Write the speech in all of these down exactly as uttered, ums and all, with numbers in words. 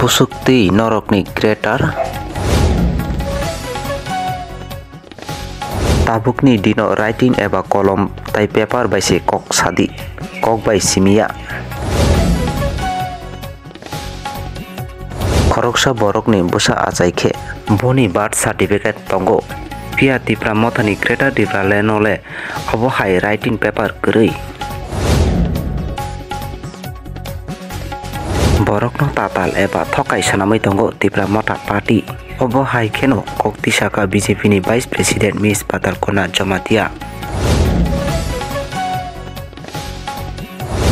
Pusuktwi norokni greater. Tabukni dino writing eba kolom tai paper bai se kok sadi, kok bai simiya. Khoroksa borokni bwsa achai khe boni birth certificate tongo. Phiya Tipra Mothani Greater Tipraland o le obo hai writing paper kwrwi. Borokno tatal eba thokai sanamwi tongo Tipra Motha Party. Obo hai kheno kok tisaka B J P ni Vice President Miss Patalkona Jamatia.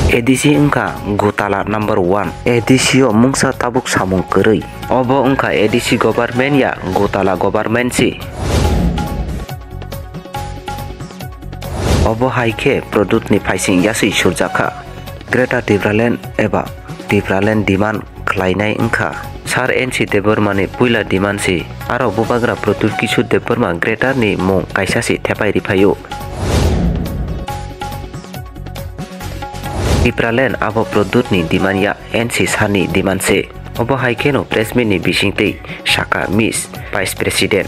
A D C wngkha Gutala number one. A D C o mungsa tabuk samung kwrwi. Obo wngkha A D C government ya Gutala government si. Obo hai khe Pradyut ni phaising yaswi surjakha. Greater Tipraland eba Tipraland demand khlainai wngkha. Sir N C Debbarma ni puila demand si, aro Bubagra Pradyut Kishore Debbarma Greater ni mung kaisa si thepai riphaio. Tipraland abo Pradyut ni demand ya, N C Sir ni demand se. Obo hai kheno press meet ni bisingtwi saka Miss Vice President.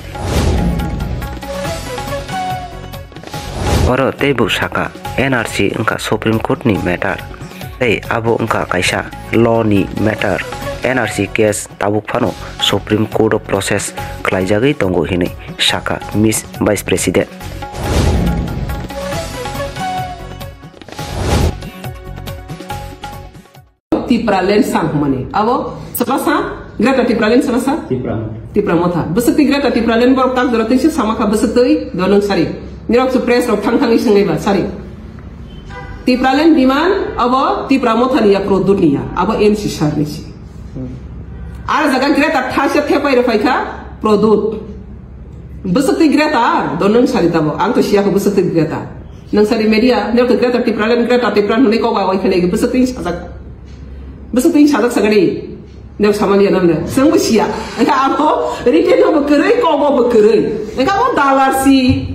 Oro teibo saka N R C wngkha Supreme Court ni matter. Tei abo wngkha kaisa law ni matter. N R C case tabuk phano Supreme Court o process khlaijagwi tongo hinwi saka Miss Vice President. Tipraland sang hwnmani. Abo saba sa? Greater Tipraland saba sa? Tipra. Tipra Motha. Bwswk twi Greater Tipraland borok tak jora twi se sama kha bwswk twi do nwng sari. Nirok su press rok thang thangwi swngnai ba sari. Tipraland demand abo Tipra Mothani ya Pradyut ni ya. Abo N C Sir ni si. Ar jaga Greater tha se thepai rw phai kha Pradyut. Bwswk twi Greater do nwng sari tabo. Ang to siya kho bwswk twi Greater. Nwng sari media, nirok to Greater Tipraland, Greater Tipraland hwnwi kok bai wai khe legi bwswk twi sajak. Bwswk twi sajak sagani. Nirok samani anam de. Swng bo siya. Engka abo written bo kwrwi, kok bo kwrwi. Engka bo dalar si.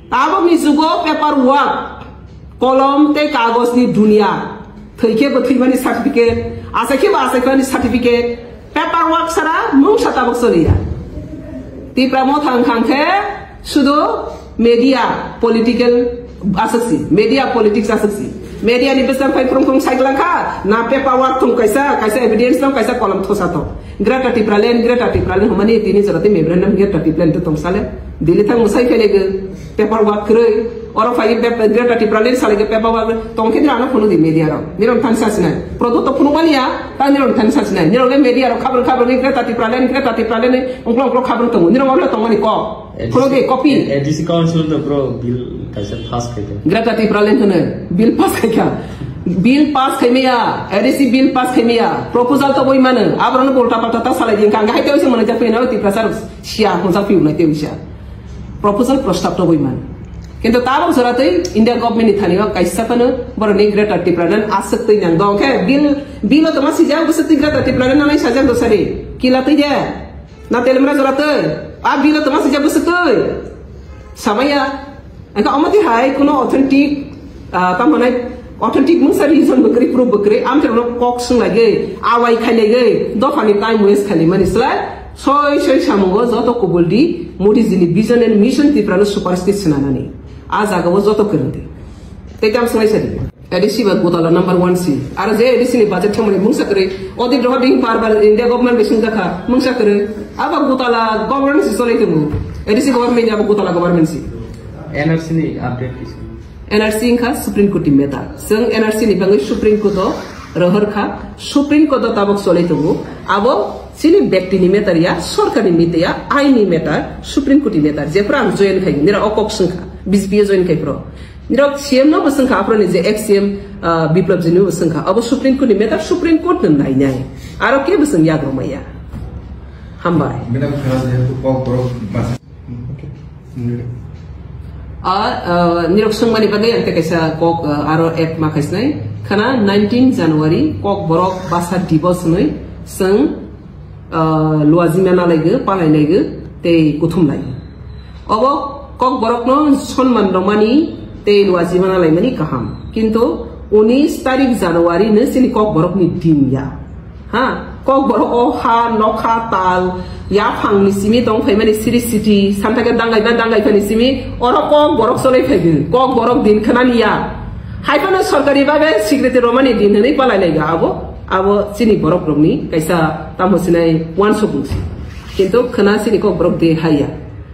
Tabok ni jugo paper work. Kolom tei kagoj ni dunia. Thwi khe bo thwimani certificate. Asai khe bo asai khe certificate. Paper work sara mungsa tabok soliya. Tipra Motha wngkha khe sudu media political aswk si, media politics aswk si. Media ni bwsang phai phwrwng phwrwng sai glangkha, na paper work thung kaisa, kaisa evidence thung, kaisa kolom thosa thung. Greater Tipraland, Greater Tipraland hwnmani tini jora tei memorandum Greater Tipraland tong sale. Delhi thang mwsai phai lego. Paper work kwrwi. Oro phai be-, Greater Tipraland salai khe paper work tong khe nirok ano phunuk di media rok. Nirok thani sasinai. Product to phunuk mani ya, ta nirok thani sasinai. Nirok le media rok khabrang khabrang ni Greater Tipraland, Greater Tipraland ni ungklok ungklok khabrang tongo. Nirok wale tongmani kok. Phunuk di copy. A D C council to bro bill kaisa pass khaikha. Greater Tipraland hwno bill pass khaikha. Bill pass khaimaya, A D C bill pass khaimaya. Proposal to boi mano. Aborok no ulta palta ta salai di. Kang hai tei se mano japri na Tiprasa rok. Siya hwnjak phiyoknai tei wisa proposal prostab toboi man. Kintu tabok jora tei India government ni thani o kaisa phano borok ni Greater Tipraland aswk twi nang dong khe bill, bill o tongma sijak bwswk twi Greater Tipraland nanai sajak dosari kila twi de na telemra jora twi a bill o tongma sijak bwswk twi samaya. Engkha omo twi hai kuno authentic, ah, tamo nai authentic mungsa reason bo kwrwi, proof bo kwrwi, amtwrwino kok swng laiwi, awai khai laiwi, dophani time waste khai laimani slai, soi soi samungo joto kubul di, Modi jini vision and mission Tiprano superstate swnanani. A jagao joto kwrwng di. Tei tamo swnglaisa di. A D C ba Gutala number one si. Aro je A D C ni budget thangmani mungsa kwrwi, audit roho ding bar bar India government bai swngjakha, mungsa kwrwi. Abo Gutala government si cholai tongo. A D C government abo Gutala government si. N R C ni update kisa. N R C wngkha Supreme Court ni matter. Chwng N R C ni bagwi Supreme Court o rohor kha. Supreme Court o tabok cholai tongo. Abo chini bekti ni matter ya, sorkar ni matter ya, ain ni matter, Supreme Court ni matter. Jephru ang join khai, nira o kok swngkha, B J P o join khai phro. Nirok C M no bo swngkha, aphro ni je ex C M, ah, Biplab Jini bo swngkha. Abo Supreme Court ni matter, Supreme Court no nainai. Aro kebo swng yagrok maya. Hambai. Bina khara jehetu kok borok basa. Ah, ah, nirok swngmani bagwi ang tei kaisa kok, ah, aro add ma khaisnai. Khana nineteen January kok borok basa dibo swnwi swng ah, luajima nalaigo, palailaigo, tei kuthumlai. Obo kok borokno sonman rwmani tei luajima nalaimani kaham. Kintu unis tarik January no chini kok borokni din ya. Ha, Kokborok o ha, nokha, tal, yaphang ni simi tong phaimani siri siti, santa khe dangai ba dangai phani simi, oro Kokborok cholai phaigo, Kokborok din khwnani ya. Haiphano sorkari babe security romani din hwnwi palai laiga abo, abo chini borok rokni kaisa tamo sinai wansuk bwsi. Kintu khwna chini Kokborok de haiya.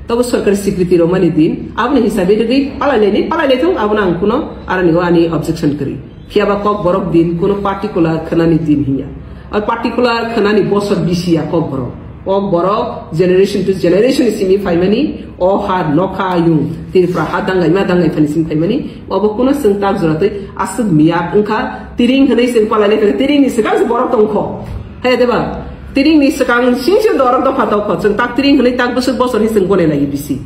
Tobo sorkari security romani din, aboni hisabe rwgwi palai laini, palai laithung, abono ang kuno arani o ani objection kwrwi. Phiya ba Kokborok din kuno particular khwnani din hiya. O particular khwnani bosor bisi ya Kokborok. Kokborok generation to generation simi phaimani, o ha nokha yung, Tripura ha dangai ma dangai phani simi phaimani, obo kuno chwng tak jora twi aswk miyak wngkha, tiring hwnwi chwng palai lai phai, tiring ni swkang se borok tongkho. Hai de ba? Tiring ni swkang sing sing dorok dopha tongkho, chwng tak tiring hwnwi tak bwswk bosor ni chwng gonai lai bisi.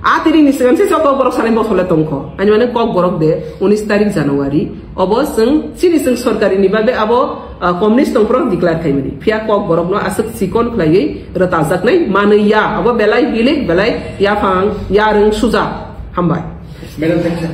A tiring ni swkang se Kokborok sanai bosole tongkho. Ani mane Kokborok de unis tarik January. Obo chwng chini chwng sorkari ni babe abo, ah, communist tongphuru declare khaimani. Phiya Kokborok no aswk chikon khlaiwi rwtajaknai manwi ya. Abo belai hilik belai yaphang yarwng suja. Hambai. Madam, thank you.